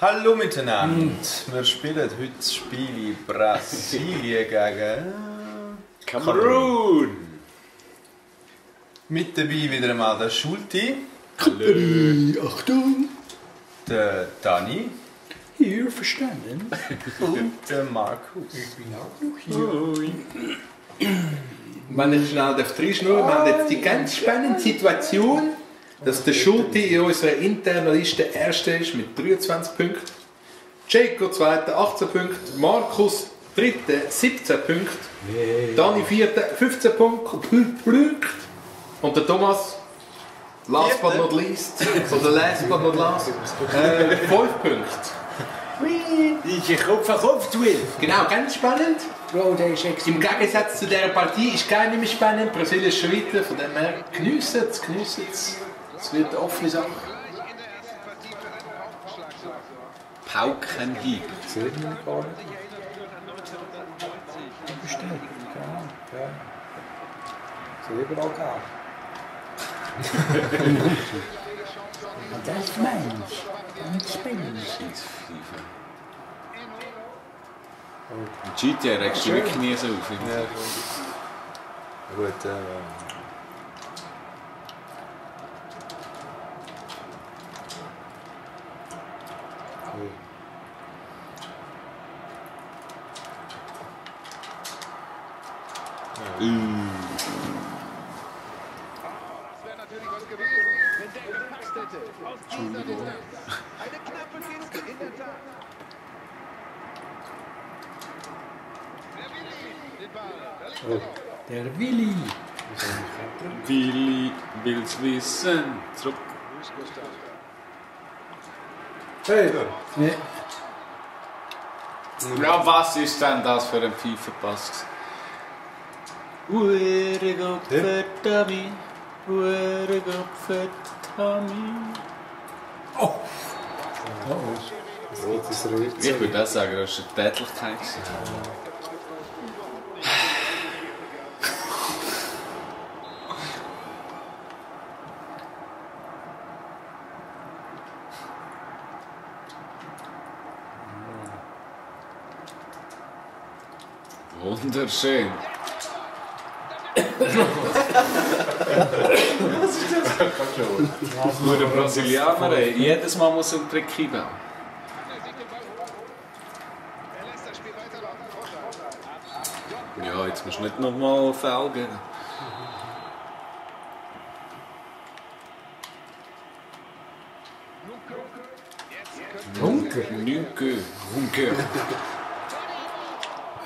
Hallo miteinander. Wir spielen heute das Spiel Brasilien gegen Kamerun. Mit dabei wieder einmal der Schulti, Achtung! der Dani Hier verstanden. und der Markus. Ich bin auch noch hier. Wenn ich schnell reinschnurren, wir haben jetzt die ganz spannende Situation, dass der Schulte in unserer internen Liste Erster ist mit 23 Punkten, Jaco Zweiter 18 Punkte, Markus Dritter 17 Punkte, Dani Vierter 15 Punkte und der Thomas, last but not least, oder last but not last, 5 Punkte. Ich Kopf an Kopf duell. Genau, ganz spannend. Bro, der ist extra. Im Gegensatz zu dieser Partie ist gar nicht mehr spannend. Brasilien ist schon weiter, von dem her geniessen es. Es wird eine offene Sache. Paukenhieb. Sehen wir gar nicht. Bestimmt, ja. So überall gehen. Und das meine ich. Ganz spannend. Im GTA regst du wirklich nie so auf. Ja, gut. Oh, der Willi. Willi will's wissen. Zurück. Hey, nee. Ja, was ist denn das für ein FIFA-Pass? Hure Gott verdammt, hure Gott verdammt. Oh. Ich würde auch sagen, das war eine Tätlichkeit. Wunderschön. Was ist das? Nur der Brasilianer, ey. Jedes Mal muss er einen Trick einbauen. Ja, jetzt musst du nicht nochmal Foul geben. Nunke.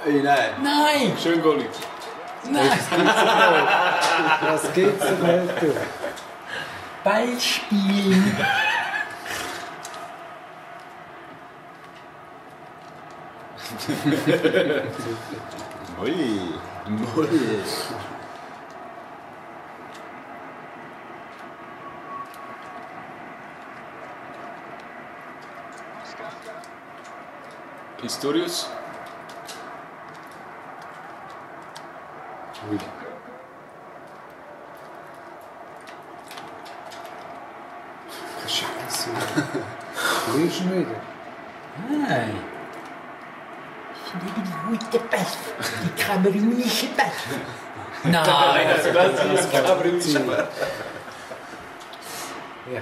Hey, nein. Nein! Schön, Goli. Nein! Was geht's denn heute? Ballspielen! Ui. Pistorius. Scheiße. Du schon wieder? Nein. Ich liebe die gute Pass, die kamerunische Pass. Nein! Also das ist Kabrinische. Ja.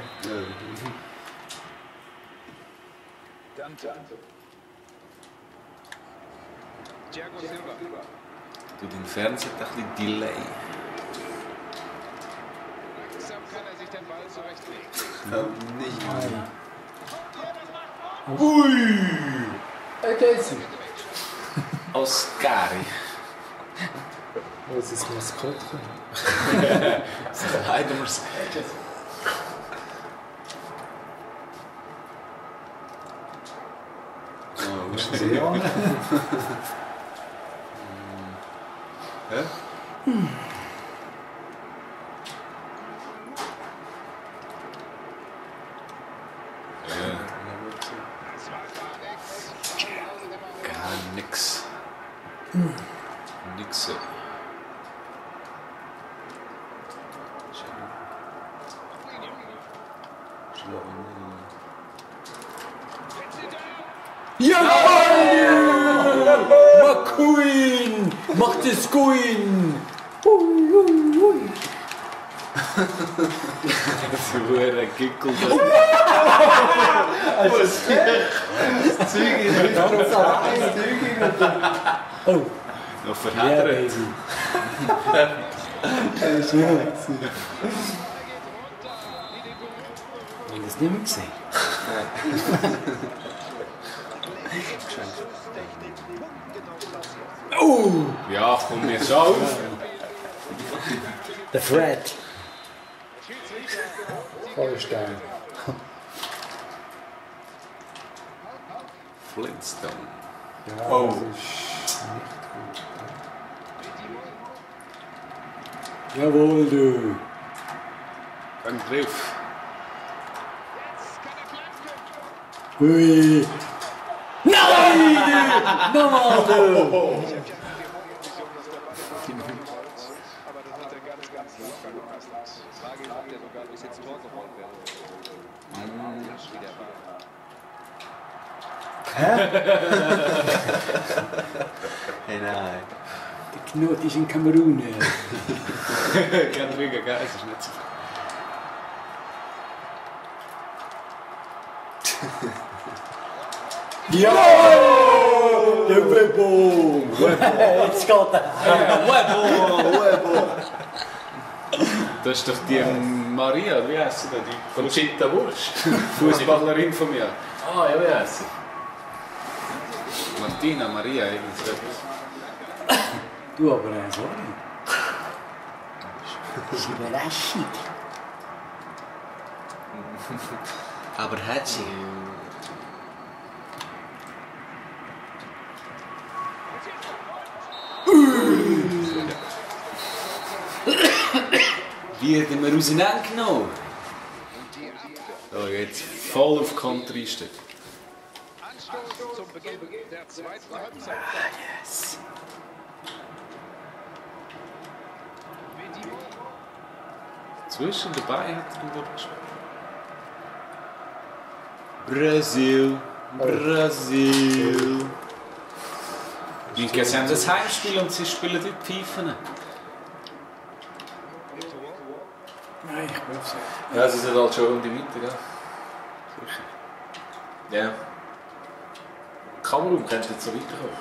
Du, den Fernseher hat ein bisschen Delay. Nicht. Hey, Casey. Oscari. Was ist das Maskottchen? Leider muss ich. Oh, was ist das hier? Hä? Gar nix. Nixe. Jawohl! McQueen! Mach das Queen! So ein Gickel. Das Zeug ist nicht das Zeug Oh, Noch ja, verheddert. Ich habe das nicht mehr gesehen. Ja, komm jetzt auf. Der Fred. Vollstein. Flintstone. Ja, Oh. das ist nicht gut. Jawohl, du. Fang drauf. Hui. Nein! Du! Nochmal, du! Aber das hat er ganz locker gepasst. Frage ist, ob der sogar bis ins Tor gerollt wird. Flasch wieder Hey, nein. Der Knot ist in Kamerun. Kein ruhiger Geist, ist nicht so. Ja! Der Webo! Jetzt geht er. Das ist doch die Maria, wie heisst sie da? Die Von Chita Wurst. Fußballerin von mir. Ah, ja, wie heisst sie? Martina, Maria, irgendwas. Du aber sorry. Das ist eine Überraschung. Aber hat sie. Wie hätten wir auseinandergenommen? So, jetzt voll auf Konter einstellen. Anstoß zum Beginn der zweiten Halbzeit. Yes. Zwischen dabei hat er den Wort gespielt. Brasil, Brasil. Sie haben das Heimspiel und sie spielen dort Pfeifen. Nein, ich bin so. Ja, sie sind halt schon um die Mitte, gell? Ja. Kamerun könnte jetzt so weiterkommen.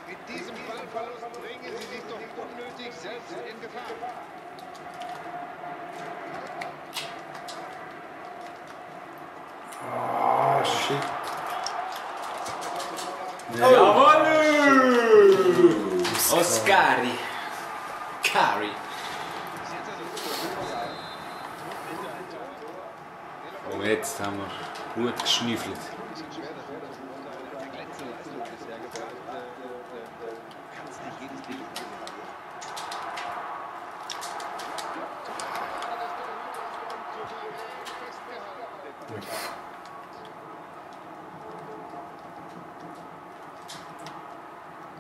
Mit diesem Ballverlust bringen sie sich doch unnötig selbst in Gefahr. Ah, shit. Jawohl! Oscari. Cari. Und jetzt haben wir gut geschnüffelt.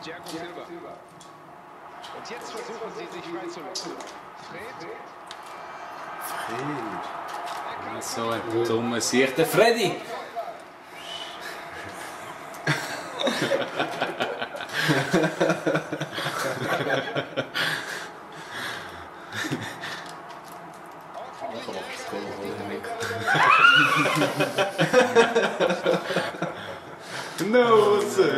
Thiago Silva. Und jetzt versuchen sie sich freizulaufen. Fred. So ein dummer Sieg, der Freddy. Nose.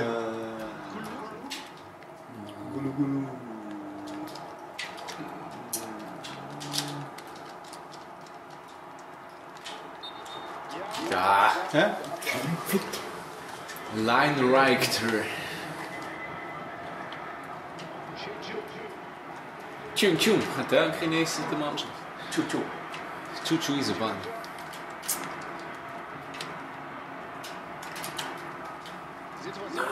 Da. Ja? Line Richter. Chum Chum, hat er einen Chinesen in der Mannschaft? Chuchu. Chuchu ist ein Band. Situation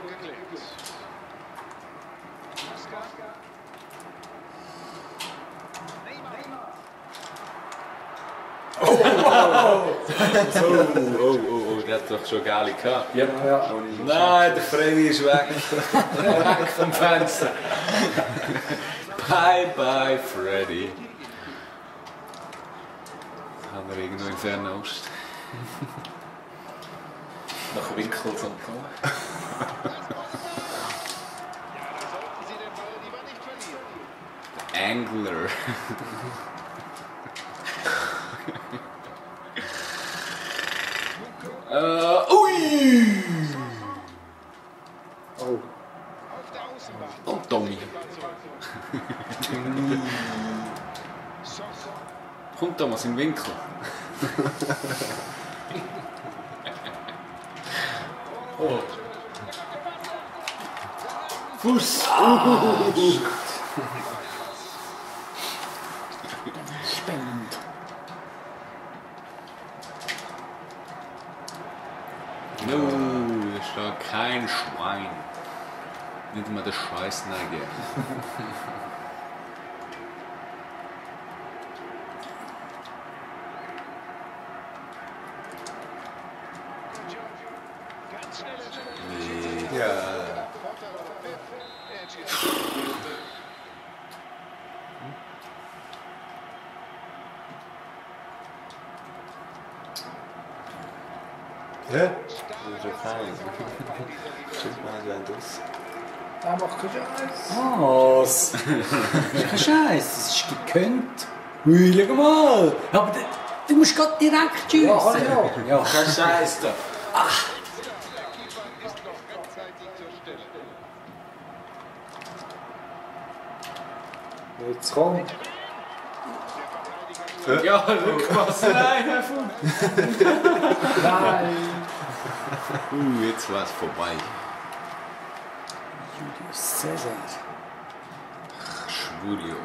wurde geklärt. Oh, der hat doch schon geile gehabt. Ja. Nein, der Freddy ist weg. Weg vom Fenster. Bye bye, Freddy. Oder irgendwo im Fernost. Nach Winkel zum Kommen. Angler. Ui! Oh. Und Tommy. Kommt Thomas im Winkel. Oh. Fuß. Spannend. No, da steht kein Schwein. Nicht mal der Scheißneige. Ja. Ja? Das ist ja fein. Stimmt mal, wenn das. Er macht keinen Scheiß. Was? Das ist kein Scheiß, das ist gekönnt. Ui, schau mal. Aber du musst gerade direkt schiessen. Ja, hallo. Ja. Kein Scheiß da. Jetzt kommt. Ja, schau was. Nein, Nein. jetzt war es vorbei. Julius Caesar. Schwurio.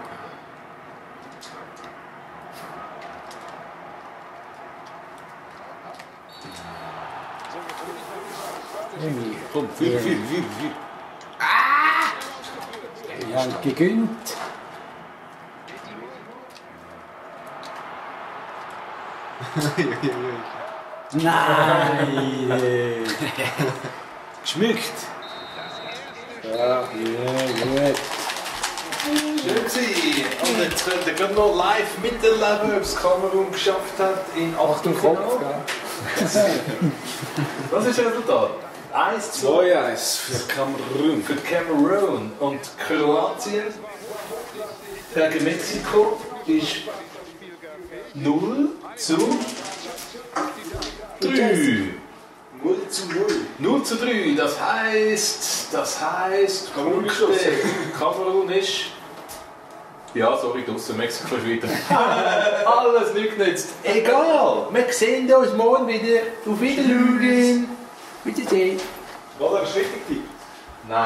Komm, viel. Wir haben gegönnt. Nein! Geschmückt. Ja. Gut. Schön gewesen. Und jetzt könnt ihr gerade noch live miterleben, ob es Kamerun geschafft hat in 8. Kopf, Was ist das Resultat? 1-2 2-1 für Kamerun. für Kamerun. Und Kroatien gegen Mexiko ist 0-3. 0-3. Das heisst, Kamerun ist. Ja, sorry, draussen, Mexiko ist weiter. Alles nicht genützt. Egal, wir sehen uns morgen wieder. Auf Wiedersehen. Wiedersehen. War das richtig? Nein.